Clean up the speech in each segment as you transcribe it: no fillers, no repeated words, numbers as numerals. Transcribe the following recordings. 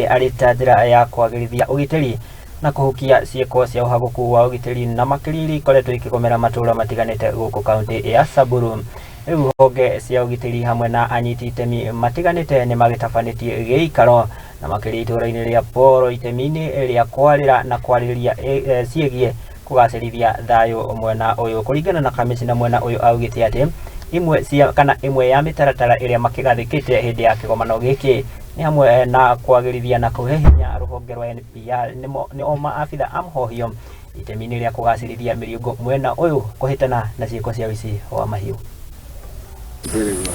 Arĩ ta njĩra ya kwagĩrithia ũgitĩri na kũhukia ciĩko cia ũhagũku wa ũgitĩri, na makĩria iria ikoretwo ikĩgomera matũũra matiganĩte gũkũ kaunti ya Samburu. Rĩu honge cia ũgitĩri hamwe na anyiti itemi matiganĩte nĩ magĩtabanĩtie gĩikaro na makĩria itũũra-inĩ rĩa Poro itemi-inĩ rĩa kwarĩra na kwarĩrĩria ciĩgiĩ kũgacĩrithia thayũ mwena ũyũ. Kũringana na kamĩcina mwena ũyũ, augĩte atĩ imwe cia kana ĩmwe ya mĩtaratara ĩrĩa makĩgathĩkĩte hĩndĩ ya kĩgomano gĩkĩ nĩ hamwe na kwagĩrithia na kũhe hinya rũhonge rwa NPR, nĩ o maabitha a mũhohio itemi-inĩ rĩa kũgacĩrithia mĩriũngũ mwena ũyũ kũhĩtana na ciĩko cia ũici wa mahiũ. Very good.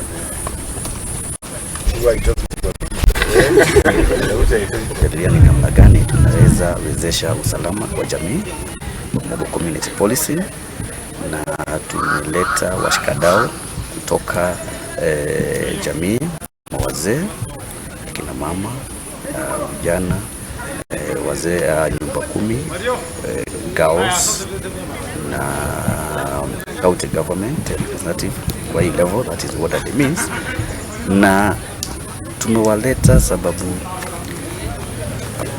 Huwa haitoki. Jadilia ni namna gani tunaweza wezesha usalama kwa jamii, mobile community policing, na tumeleta washikadau kutoka jamii, wazee, akina mama, vijana, wazee nyumba kumi, GAOs na county government representative kwa hii level, that is what it means, na tumewaleta sababu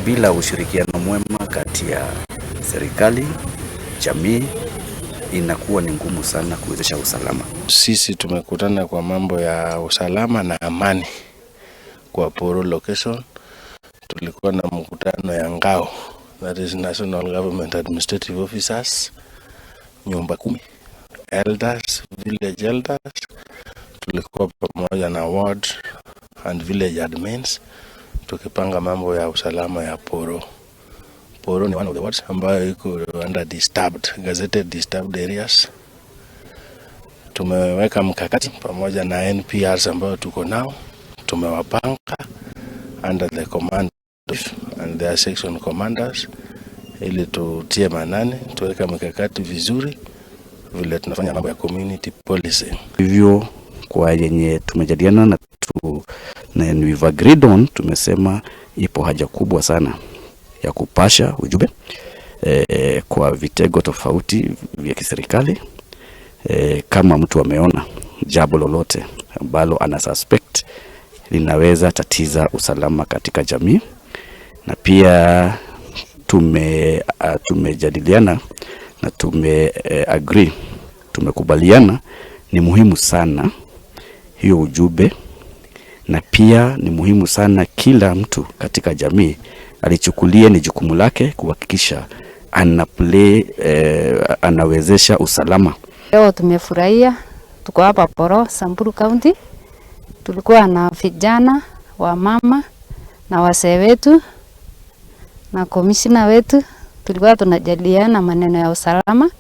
bila ushirikiano mwema kati ya serikali, jamii, inakuwa ni ngumu sana kuwezesha usalama. Sisi tumekutana kwa mambo ya usalama na amani kwa Poro location. Tulikuwa na mkutano ya NGAO, that is National Government Administrative Officers, nyumba kumi, elders, village elders. Tulikuwa pamoja na ward and village admins tukipanga mambo ya usalama ya Poro. Poro ni one of the wards ambayo iko under disturbed, gazetted disturbed areas. Tumeweka mkakati pamoja na NPRs ambayo tuko nao, tumewapanga under the command and their section commanders ili tutie manani, tuweke mikakati vizuri vile tunafanya mambo ya community policing. Hivyo kwa yenye tumejadiliana na we've agreed on, tumesema ipo haja kubwa sana ya kupasha ujumbe kwa vitengo tofauti vya kiserikali. Kama mtu ameona jambo lolote ambalo ana suspect linaweza tatiza usalama katika jamii, na pia tumejadiliana na tume agree, tumekubaliana ni muhimu sana hiyo ujumbe, na pia ni muhimu sana kila mtu katika jamii alichukulie ni jukumu lake kuhakikisha ana play, anawezesha usalama. Leo tumefurahia, tuko hapa Poro, Samburu County. Tulikuwa na vijana wa mama na wazee wetu na komishina wetu, tulikuwa tunajadiliana maneno ya usalama.